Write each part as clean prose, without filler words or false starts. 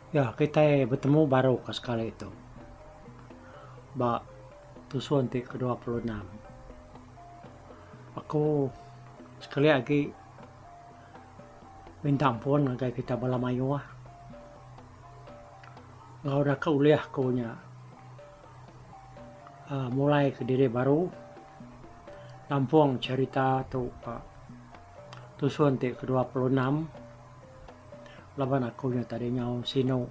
Ya kitai betemu baru ka sekali tu ba tusun ti ke 26. Aku sekali agi minta ampun ngagai kita bala mayuh enggau naka ulih aku nya uhh mulai kediri baru nampung cherita tu ba tusun ti ke 26. Laban aku nya tadi nyau sinu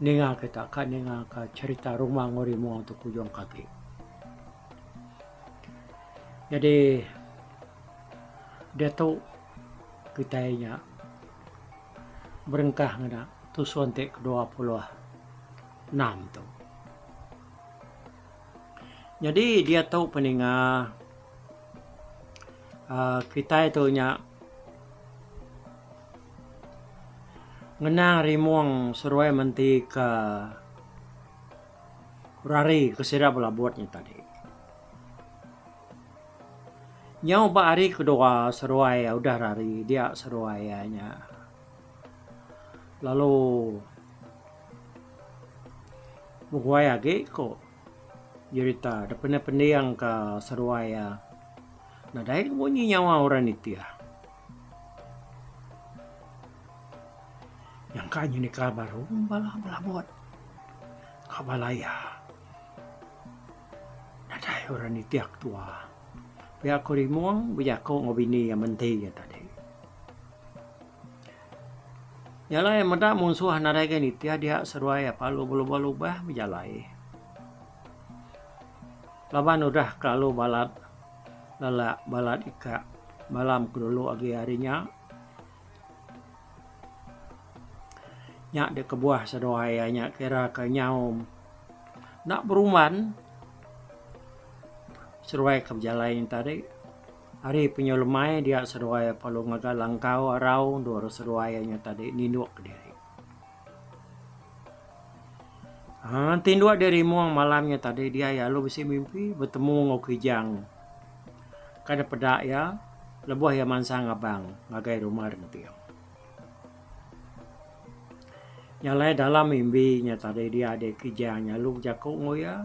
ninga kita ka ninga ka cherita ruma enggau rimong tu kujung kaki. Nyadi diatu kitai nya berengkah ngena tusun ti ke 26 tu. Nyadi diatu peninga uhh kitai tu nya ngenang rimong seruai menti ka rari ke sida belabut nya tadi. Nyau ba hari kedua seruai udah rari dia seruai iya nya lalu beguai agi ko jerita da pernah pending ka seduai iya nadai bunyi nyawa orang nitih. Nyangka nya nika baru bala belabut ka bala iya nadai orang nitih ketua. Pia ku Rimong bejaku enggau bini iya menti iya tadi. Nya alai meda munsuh nadai ga nitih dia seduai apa lalu belubah-lubah bejalai. Laban udah kelalu balat lelak balat ikak malam ke dulu agi hari nya. Nya deh kebuah seduai iya nya kira ke nyau enda berumban seduai ke bejalai nya tadi. Ari penyu lemai dia seduai perlu ngaga langkau arau endur seduai iya nya tadi ninduk kediri. Aaa tinduk diri mung malam nya tadi dia iya lalu bisi mimpi betemu enggau Kijang. Ka dep peda iya lebuh iya mansang ngabang ngagai rumah Renting. Nya alai dalam mimpi nya tadi dia deh Kijang nya lalu bejaku enggau iya.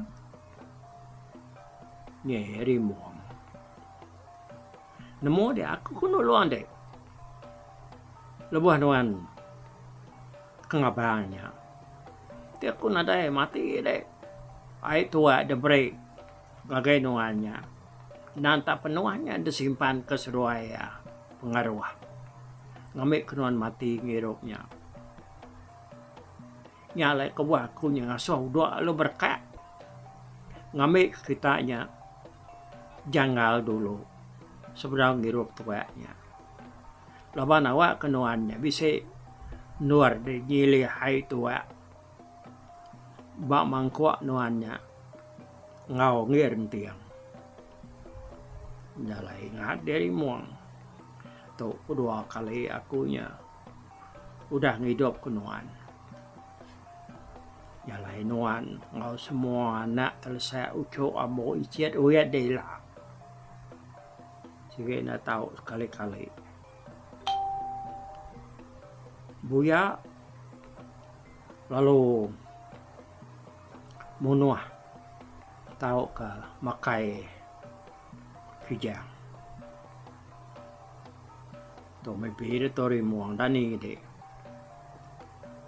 Nyi Rimong. Nemu dek aku ku nulung dek. Lebuh nuan ke ngabang nya. Ti aku nadai mati dek. Ai tuak dek beri ngagai nuan nya. Endang tak penuh nya disimpan ke seduai iya pengaruh. Ngambi ke nuan mati ngirup nya. Nya alai kebuah aku nya ngasuh udok lalu berekak ngambi ke kita nya janggal dulu sebedau ngirup tuak nya. Laban awak ke nuan nya bisi endur deh nyilih ai tuak ba mangkuk nuan nya enggau ngi renting. Nya alai ingat diri mung tu kedua kali aku nya. Udah ngidup ke nuan. Nya alai nuan enggau semua anak telesak uchu ambu ichit uyat deh ila. Sigi enda tau sekali-kali. Buya lalu munuh tauka makai kijang. Tu mimpi deh tu Rimong dani ti.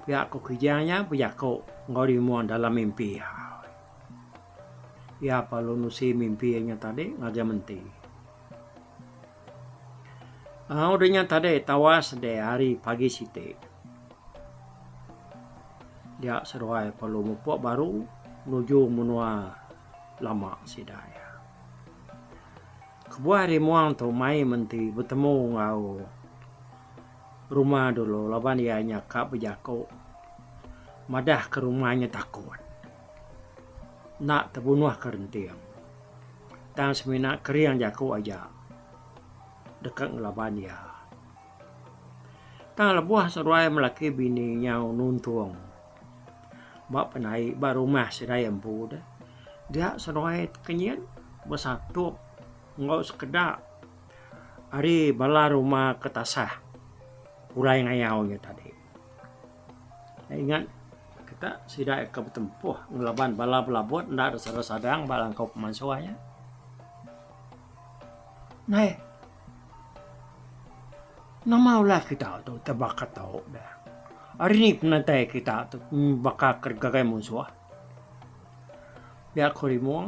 Pia ku Kijang nya bejaku enggau Rimong dalam mimpi iya. Iya perlu nusi mimpi iya nya tadi ngagai menti. Au deh nya tadi tawas deh hari pagi siti. Dia seduai perlu mupuk baru nuju menua lama sida iya. Kebuah Rimong tu mai menti betemu enggau Ruma dulu laban iya nya ka bejaku madah ke Ruma nya takut enda tebunuh ke Renting tang semina kering jaku aja deka ngelaban iya. Tang lebuh seduai melaki bini nyau nuntung ba penai ba rumah sida iya empu deh dia seduai tekenyit besatup enggau sekeda ari bala rumah ke tasah pulai ngayau nya tadi. Ingat kita sida ke betempuh ngelaban bala belabut enda deh sadang-sadang ba langkau pemansuh nya. Nai nama ulah kita tu tebaka tu deh. Ari ni penatai kita tu baka ke gagai munsuh. Pia ku Rimong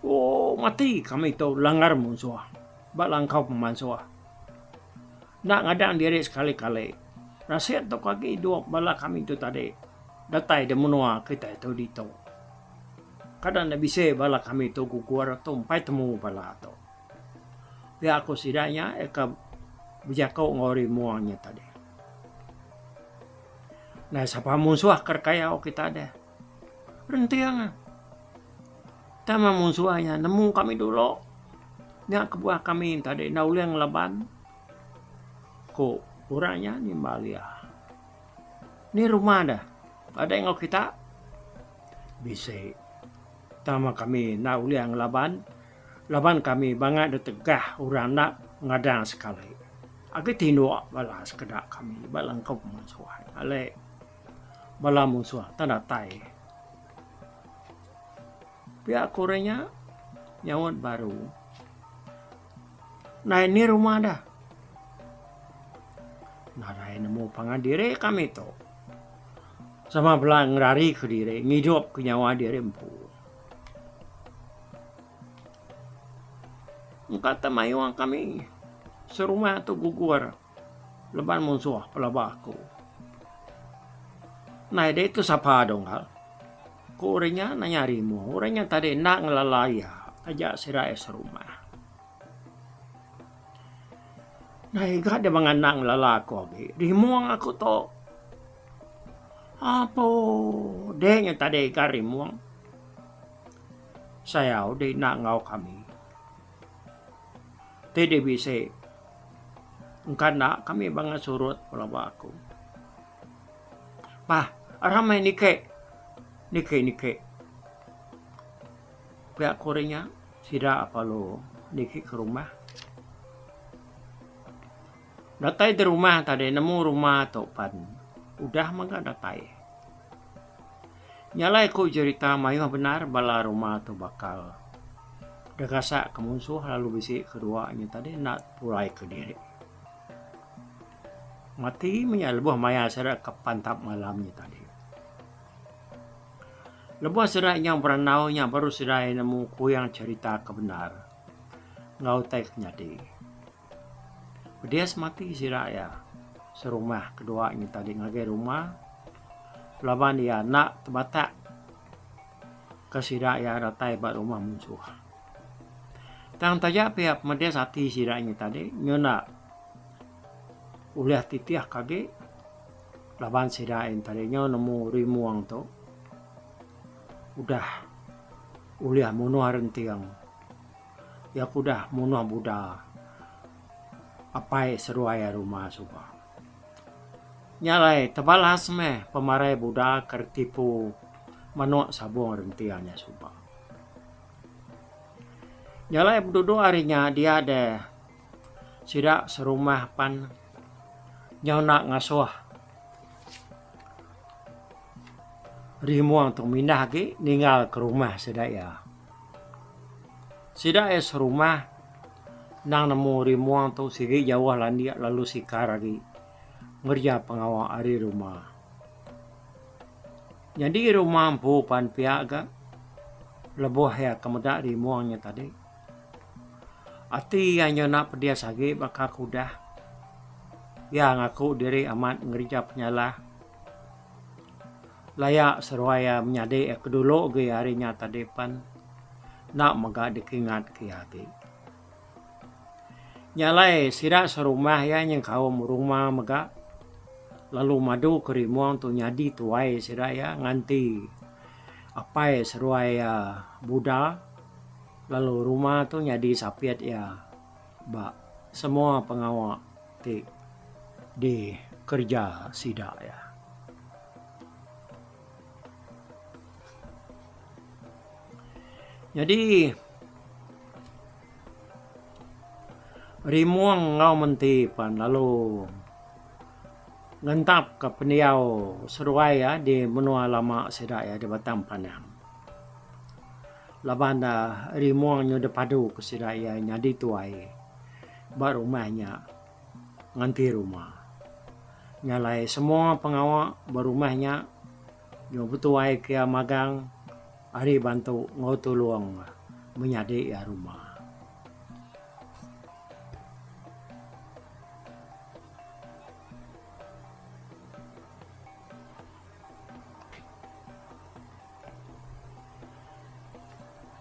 ooh mati kami tu langgar munsuh ba langkau pemansuh. Enda ngadang diri sekali-kali. Nasit tu agi idup bala kami tu tadi datai da menua kitai tu ditu. Kada enda bisi bala kami tu gugur tu empai temu bala tu. Pia ku sida nya eka bejaku enggau rimung nya tadi. Ndai sapa munsuh ke kayau kita deh. Renting. Tang meh munsuh iya nemu kami dulu. Nya kebuah kami tadi enda ulih ngelaban, ku orang nya nimbal iya. Ni rumah deh adai enggau kita? Bisi. Tang meh kami enda ulih ngelaban laban kami bangat deh tegah orang enda ngadang sekali. Agi tinduk bala sekeda kami ba lengkup munsuh. Alai bala munsuh tang datai. Pia ku orang nya nyaut baru. Ndai ni rumah dah. Nadai nemu pangan diri kami tu. Sama bela ngerari ke diri ngidup ke nyawa diri empu. Engka te mayuh kami serumah tu gugur. Leban munsuh pelaba aku. Nai deh tu sapa dong hal. Ku orang nya nanya rimu. Orang nya tadi enda ngelala iya taja sida iya serumah. Nai ga deh bang enda ngelala aku agi. Rimung aku tu. Apo deh nya tadi ga rimung. Sayau deh enda enggau kami. Ti deh bisi. Engka enda kami bangat surut pelaba aku. Bah ramai niki niki niki. Pia ku orang nya sida lalu niki ke rumah. Datai di rumah tadi nemu rumah tu pan udah mega datai. Nya alai ku jerita mayuh bendar bala rumah tu bakal deh gasak ke munsuh lalu bisi kedua nya tadi enda pulai kediri. Mati meh nya lebuh maya sida ke pantap malam nya tadi. Lebuh sida nyau berandau nya baru sida iya nemu kuyang cherita ke bendar enggau utai ke nyadi. Pedis mati sida iya serumah kedua nya tadi ngagai rumah laban iya enda tebatak ke sida iya datai ba rumah munsuh. Tang taja pia pemedis ati sida nya tadi nyuna ulih titih ke agi laban sida nya tadi nyau nemu rimung tu udah ulih munuh renting iya ke udah munuh Buddha apai seduai rumah suba. Nya alai tebalas meh pemarai Buddha ke ditipu manuk sabung renting nya suba. Nya alai beduduk ari nya dia deh sida serumah pan nyau enda ngasuh rimung tu mindah agi ninggal ke rumah sida iya. Sida iya serumah endang nemu rimung tu sigi jauh landik lalu sikar agi ngereja pengawa ari rumah. Nyadi rumah empu pan pia ga lebuh iya ke meda rimung nya tadi. Ati iya nyau enda pedis agi baka ke udah. Iya ngaku diri amat ngereja penyalah. Laya seruai iya menyadi iya ke dulu agi ari nya tadi pan enda mega dikingat ke iya agi. Nya alai sida serumah iya nyengkaum rumah mega lalu madu ke rimung tu nyadi tuai sida iya nganti apai seduai iya Buda lalu rumah tu nyadi sapit iya ba semua pengawa ti dikereja sida iya. Nyadi Rimong enggau Menti pan lalu. Ngentapka pendiau seduai iya di menua lama sida iya di Batang Panang. Laban Rimong nyau dipadu ke sida iya nyadi tuai ba rumah nya nganti ruma. Nya alai semua pengawa ba rumah nya nyau betuai ke iya magang ari bantu enggau tulung menyadi iya ruma.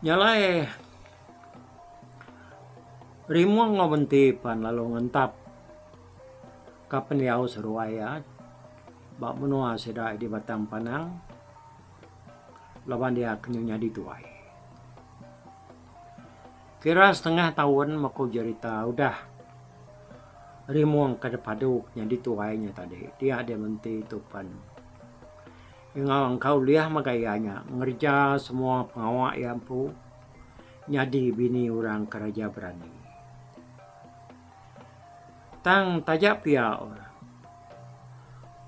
Nya alai Rimong enggau Menti pan lalu ngentap ka pendiau seruai iya ba menua sida di Batang Panang laban iya ke nyadi tuai. Kira setengah taun meku jerita udah Rimong ke dipadu nyadi tuai nya tadi dia deh menti tu pen enggau engka ulih mega iya nya ngereja semua pengawa iya empu nyadi bini orang ke raja berani. Tang taja pia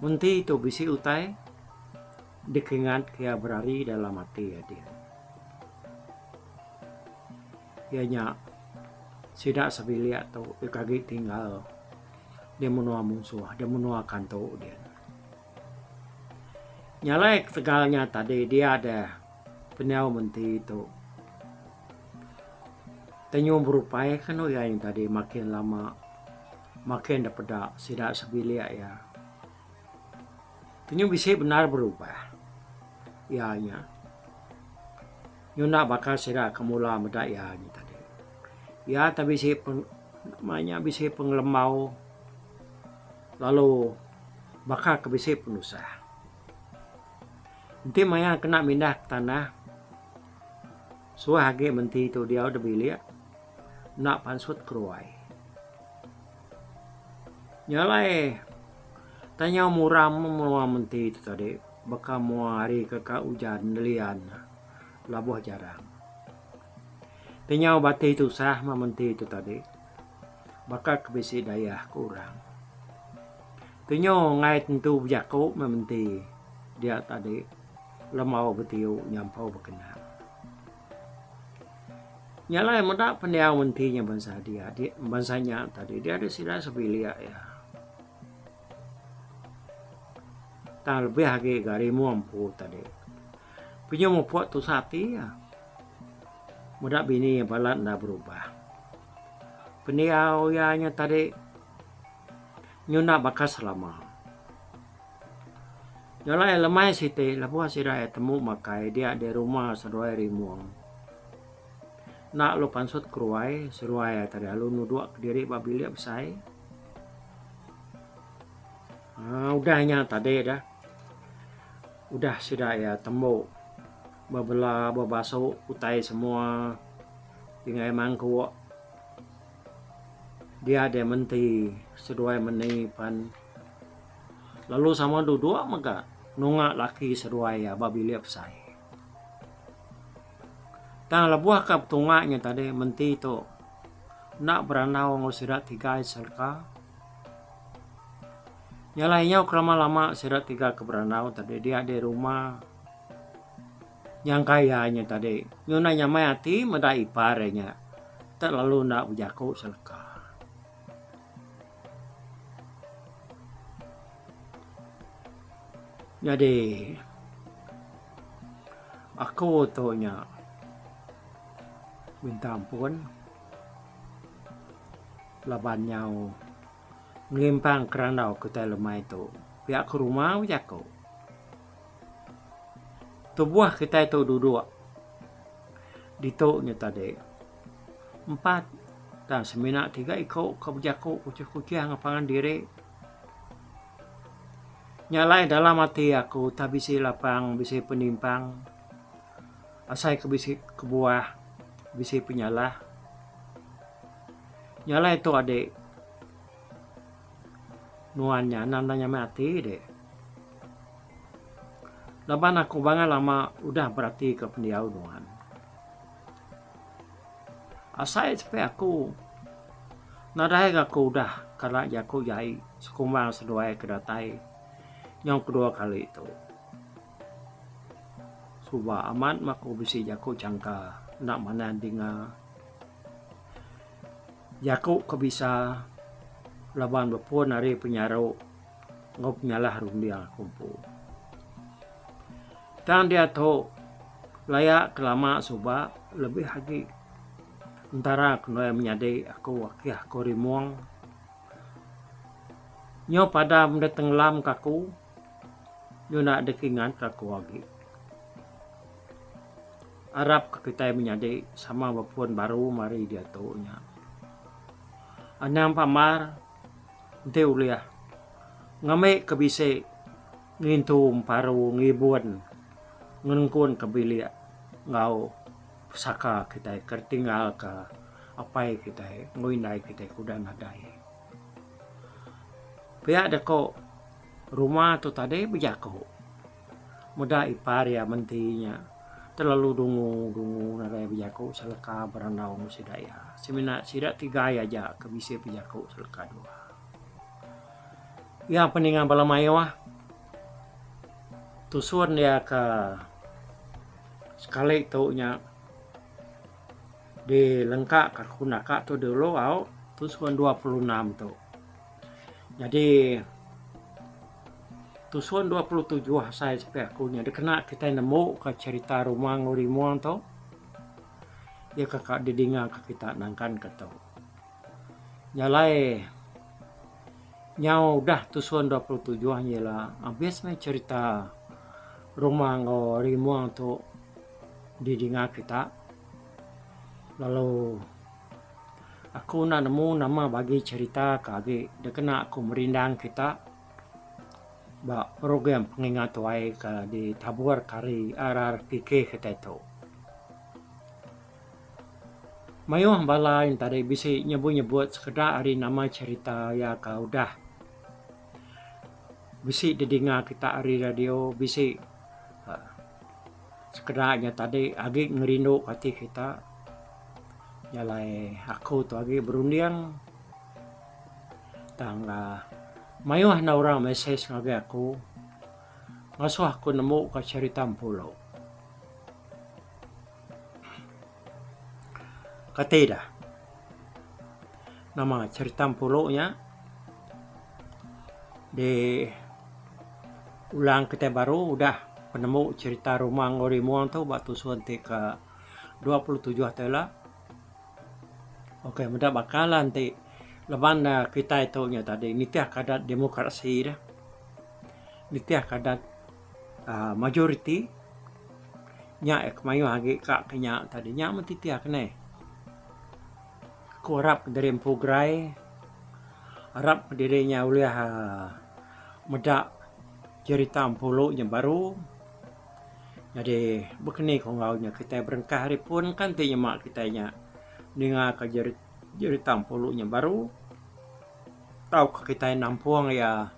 menti tu bisi utai dikingat ke iya berari dalam ati iya din. Iya nya sida sebilik tu deka agi tinggal di menua munsuh di menua kantu din. Nya alai ketegal nya tadi dia deh pendiau menti tu tenyu berupai kenu iya nya tadi makin lama makin dep peda sida sebilik iya. Tenyu bisi bendar berubah iya nya. Nyunda baka sida ke mula meda iya nya tadi. Iya te bisi nama nya bisi pengelembau lalu baka ke bisi penusah. Enti maya kena mindah ke tanah suah agi menti tu diau da bilik enda pansut keruai. Nya alai tanyau muram menua menti tu tadi baka mua hari ke ka ujan nelian. Labuh jarang. Ti nyau bati tusah meh menti tu tadi. Baka ke bisi dayah ke orang. Ti nyau enggai tentu bejaku meh menti dia tadi lembau betiu nyampau bekenang. Nya alai meda pendiau menti nya bansa dia bansa nya tadi dia deh sida sebilik iya. Tang lebih agi ga rimu empu tadi. Pinyuh mupuk tusah ati iya. Meda bini iya balat enda berubah. Pendiau iya nya tadi nyunda baka selama. Nya alai lemai siti lebuh sida iya temu makai dia di rumah seduai Rimong. Enda lalu pansut keruai seduai iya tadi lalu nuduk kediri ba bilik besai. Aaa udah nya tadi dah. Udah sida iya tembu bebela bebasu utai semua pingai mangkuk dia deh menti seduai meni pan lalu sama duduk mega nunga laki seduai iya ba bilik besai. Tang lebuh ka betunga nya tadi menti tu enda berandau enggau sida tiga sereta. Nya alai nyau kelama lama sida tiga ke berandau tadi dia di rumah nyangka iya nya tadi nyau enda nyamai ati meda ipar iya nya te lalu enda bejaku seleka. Nyadi aku tu nya minta ampun laban nyau. Ngelimpang kerandau kitai lemai tu pia ke rumah bejaku. Tubuh kitai tu duduk ditu nya tadi empat tang semina tiga iku ke bejaku kuchih-kuchih enggau pangan diri. Nya alai dalam ati aku tah bisi lapang bisi penimpang asai ke bisi kebuah bisi penyalah. Nya alai tu adik nuan nya anang enda nyamai ati dik. Laban aku bangat lama udah beratika pendiau nuan. Asai sepi aku. Nadai ga aku udah kala jaku jai sekumbang seduai ke datai nyau kedua kali tu. Suba amat meh aku bisi jaku changka enda manah dinga. Jaku ke bisa laban bepun ari penyaru enggau penyalah runding aku empu. Tang diatu laya ke lama suba lebih agi entara kenui menyadi aku akih aku rimong. Nyau padam da tenggelam ka aku nyau enda dikingat ka aku agi. Arap ka kitai menyadi sama bepun baru mari diatu nya. Anang pamar enti ulih ngambi ke bisi ngintu emparu ngibun ngenengkun ke bilik enggau pesaka kitai ke tinggal ka apai kitai enggau indai kitai ke udah nadai. Pia deka rumah tu tadi bejaku meda ipar iya menti nya terlalu dungu dungu nadai bejaku seleka berandau enggau sida iya. Semina sida tigai aja ke bisi bejaku seleka dua. Iya peninga bala mayuh tusun iya ke sekali tu nya dilengka ka aku naka tu dulu au tusun 26 tu. Nyadi tusun 27 asai sepi aku nya dikena kitai nemu ka cherita rumah enggau rimung tu iya ka ka didinga ka kita nangkan ka tu. Nya alai nyau udah tusun 27 nya ila abis meh cherita rumah enggau rimung tu didinga kita lalu aku enda nemu nama bagi cherita ke agi dikena aku merindang kita ba program pengingat tuai ke ditabur ke ari RRPK kitai tu. Mayuh bala yen tadi bisi nyebut-nyebut sekeda ari nama cherita iya ke udah bisi didinga kita ari radio bisi uhh sekeda nya tadi agi ngerindu ati kita. Nya alai aku tu agi berunding tang uhh mayuh enda orang mesej ngagai aku ngasuh aku nemu ka cherita empulo. Kati dah. Nama cherita empulu nya di ulang kitai baru udah penemu cherita rumah enggau rimung tu ba tusun ti ke 27 tu ila. Okey meda bakal la enti laban ne kitai tu nya tadi nitih ka adat demokrasi deh. Nitih ka adat uhh majoriti. Nya iya ke mayuh agi ka ke nya tadi. Nya meh titih ke neh. Aku arap diri empu gerai. Arap diri nya ulih uhh meda cherita empulu nya baru. Nyadi bekeni ku enggau nya kitai berengkah ari pun kan ti nyema kitai nya ninga ka jerita empulu nya baru tauka kitai nampung iya.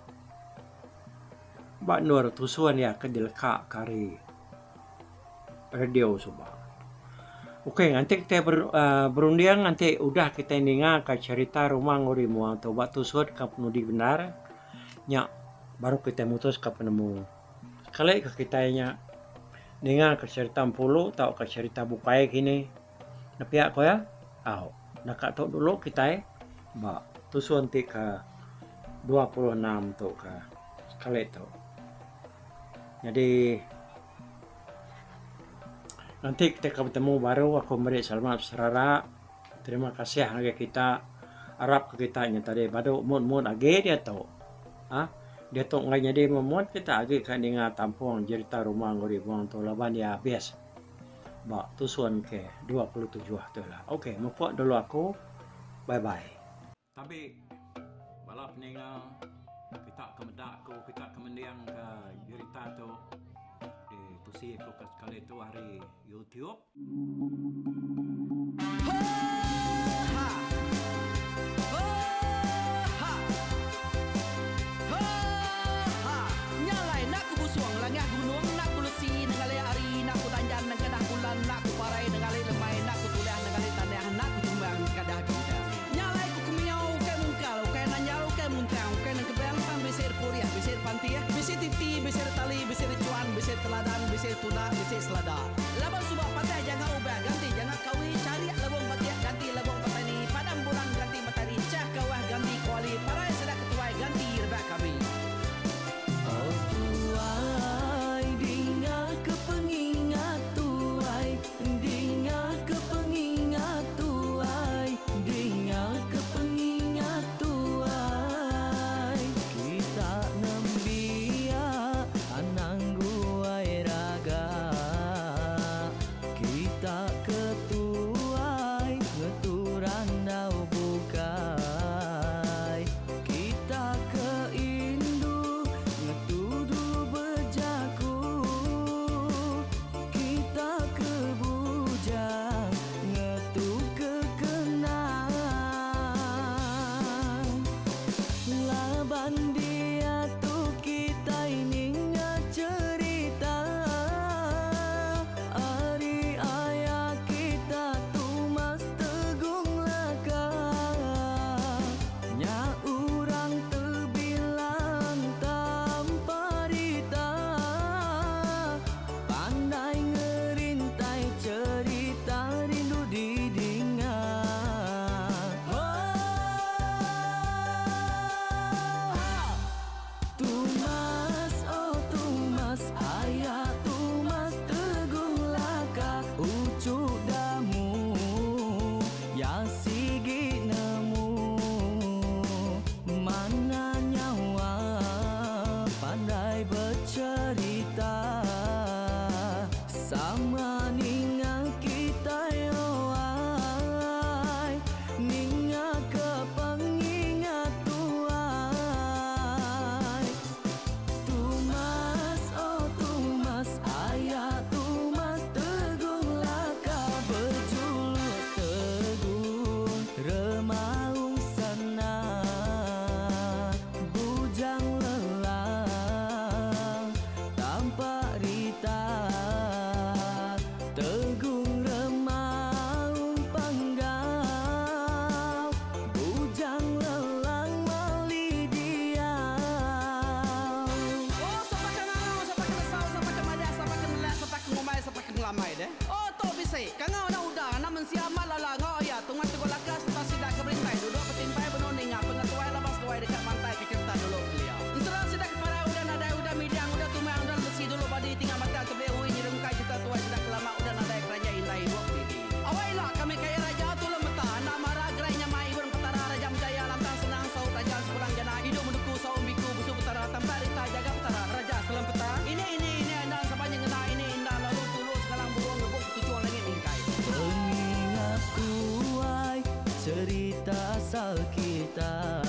Ba endur tusun iya ke dileka ke ari radio suba. Okey nganti kitai uhh berunding nganti udah kitai ninga ka cherita rumah enggau rimung tu ba tusut ka penudi bendar nya baru kitai mutus ka penemu. Sekali ka kitai nya ninga ka cherita empulu tauka cherita bukai kini ne pia ku iya au. Naka tu dulu kitai ba tusun ti ke 26 tu ke sekali tu. Nyadi enti kita ke betemu baru aku meri selamat beserara. Terima kasih ngagai kita. Arap ke kita nya tadi badu mut-mut agi diatu. Ha diatu enggai nyadi mut-mut kita agi ka ninga tampung jerita rumah enggau ribung tu laban iya abis. Ba tusun ke 27 tu ila. Ok mupuk dulu aku. Bye bye. Tabi bala peninga kita ke meda aku kita ke mending ke jerita tu di tusi aku ke sekali tu ari YouTube. Kita asal kita.